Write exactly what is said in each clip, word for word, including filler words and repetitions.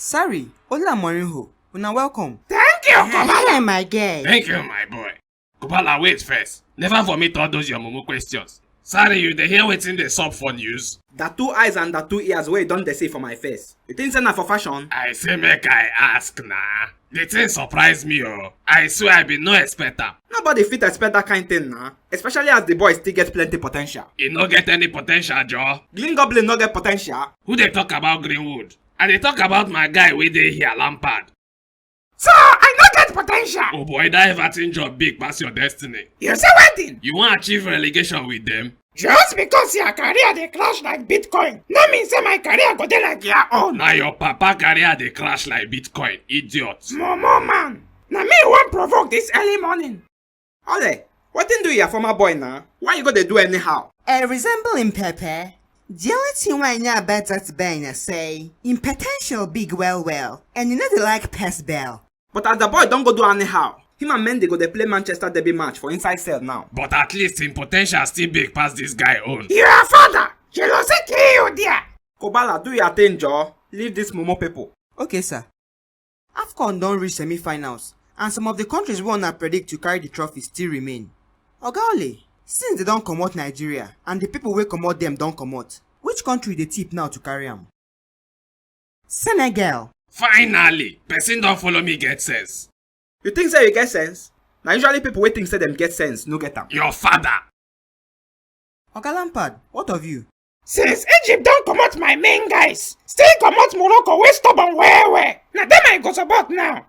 Sorry, Ola Morinho, una welcome. Thank you, Hey, my girl. Thank you, my boy. Kubala, wait first. Never vomit all those your mumu questions. Sorry, you dey hear wetin dey sup for news? That two eyes and that two ears wey you don dey see for my face. You think say na for fashion? I say make I ask na. The thing surprise me o. I swear I bin no expect am. Nobody fit expect that kind thing na, especially as the boy still get plenty potential. E no get any potential, Joe. Green Goblin no get potential. Who dey talk about Greenwood? I dey talk about my guy wey dey here, Lampard. So I no get potential. Oh boy, that Everton job big pass your destiny. You say wetin? You wan achieve relegation with them? Just because your career dey crash like Bitcoin, no mean say my career go dey like your own. Na your papa career dey crash like Bitcoin, idiot. Momo man, na me you wan provoke this early morning. Ole, wetin do your former boy na? Why you go dey do anyhow? I resemble him pepper. The only thing wey I know about that boy na say him potential big well well and he no dey like pass ball. But as the boy don go do anyhow, him and Mendy go dey play Manchester derby match for inside cell now. But at least him potential still big pass this guy own. Your father, jealousy kill you there. Kobala, do your thing, Joe. Leave these mumu people. Okay, sir. AFCON don reach semi-finals and some of the countries wey una predict to carry the trophy still remain. Oga Ole, since they don comot Nigeria and the people wey comot dem don comot, which country you dey tip now to carry am? Senegal. Finally, person don follow me get sense. You think say you get sense? Na usually people wey think say dem get sense no get am. Your father. Oga Lampard, what of you? Since Egypt don comot my main guys, still comot Morocco wey stubborn well well. Na dem I go support now.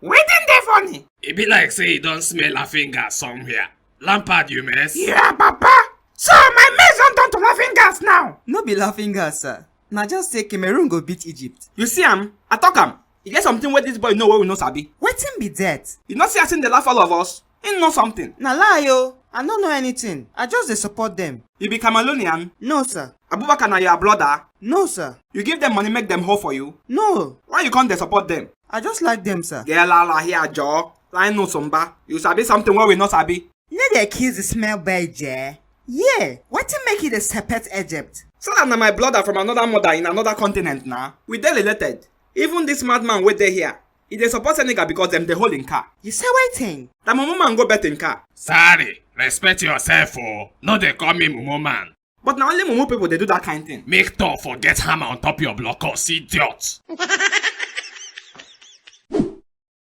Wetin dey funny? E be like say e don smell laughing gas somewhere. Lampard, you mess. Yeah, papa. So my mess don turn to laughing gas now. No be laughing gas, sir. Na just say Cameroon go beat Egypt. You see am? I talk am. E get something wey this boy know wey we no sabi. Wetin be that? You no see as him dey laugh all of us? Him know something. Na lie o. I no know anything. I just dey support them. You be Cameroonian? No, sir. Abubakar na your brother? No, sir. You give them money make them hoe for you? No. Why you come dey support them? I just like them, sir. Girl, ala here, Joe. Line no somba. You sabi something wey we no sabi. No dey kiss the smell bad, Jay. Yeah, wetin make you dey support Egypt? Salah na my brother from another mother in another continent na. We dey related. Even this madman wey dey here, e dey support Senegal because dem dey hold im car. You say wetin? That mumu man go bet im car. Sorry, respect yourself o. No dey call me mumu man. But na only mumu people dey do that kind thing. Make Thor forget hammer on top your blockhouse, idiot.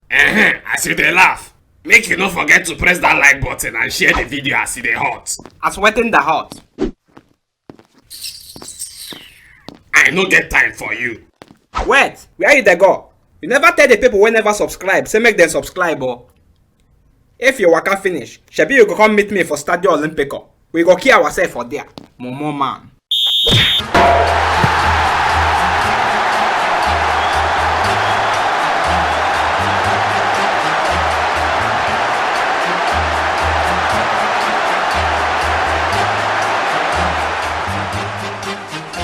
Ehen, as you dey laugh, make you no forget to press that like button and share the video as e dey hot. As wetin dey hot? I no get time for you. Wait, where you dey go? You never tell the people wey never subscribe say make dem subscribe o. If you waka finish, shebi you go come meet me for Stadio Olimpico. We go kill ourselves for there. Mumu man.